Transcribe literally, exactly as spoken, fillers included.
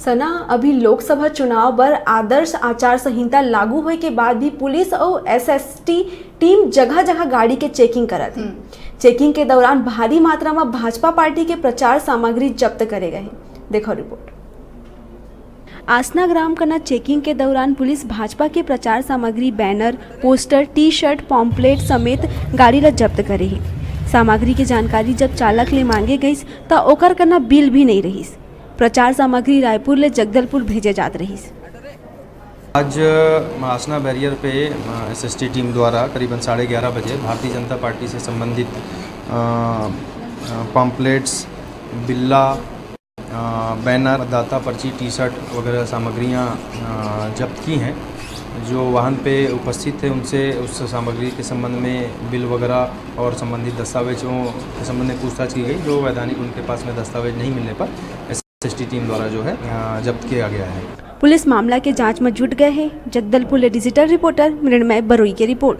सना, अभी लोकसभा चुनाव बर आदर्श आचार संहिता लागू होए के बाद भी पुलिस अउ एसएसटी टीम जगह-जगह गाड़ी के चेकिंग करत हे। हम्म। चेकिंग के दौरान भारी मात्रा म भाजपा पार्टी के प्रचार सामग्री जब्त करे गए हे। देखो रिपोर्ट। आसना ग्राम कना चेकिंग के दौरान पुलिस भाजपा के प्रचार सामग्री, banner, poster, T-shirt, pamphlet समेत गाड़ी ल जब्त करे हे। सामग्री के जानकारी जब चालक ले मांगे गईस, त ओकर कना बिल भी नइ रहिस। प्रचार सामग्री रायपुर ले जगदलपुर भेजे जात रहिस। आज, अ, आसना बैरियर पे, अ, एसएसटी टीम द्वारा करीबन साढ़े ग्यारह बजे भारतीय जनता पार्टी से संबंधित, अ, अ, पॉम्पलेट्स, बिल्ला, अ, बैनर, मतदाता पर्ची, टी शर्ट वगैरह सामग्रियां, अ, जब्त की हैं। जो वाहन पे उपस्थित थे, उनसे उस सामग्री के संबंध में बिल वगैरह और संबंधित दस्तावेजों के संबंध में पूछताछ की गई, जो वैधानिक उनके पास में दस्तावेज नहीं मिलने पर एसएसटी टीम द्वारा जो है, अ, जब्त किया गया है। पुलिस मामला के जांच में जुट गए हैं। जगदलपुर ले डिजिटल रिपोर्टर मृण्मय बरोई के रिपोर्ट।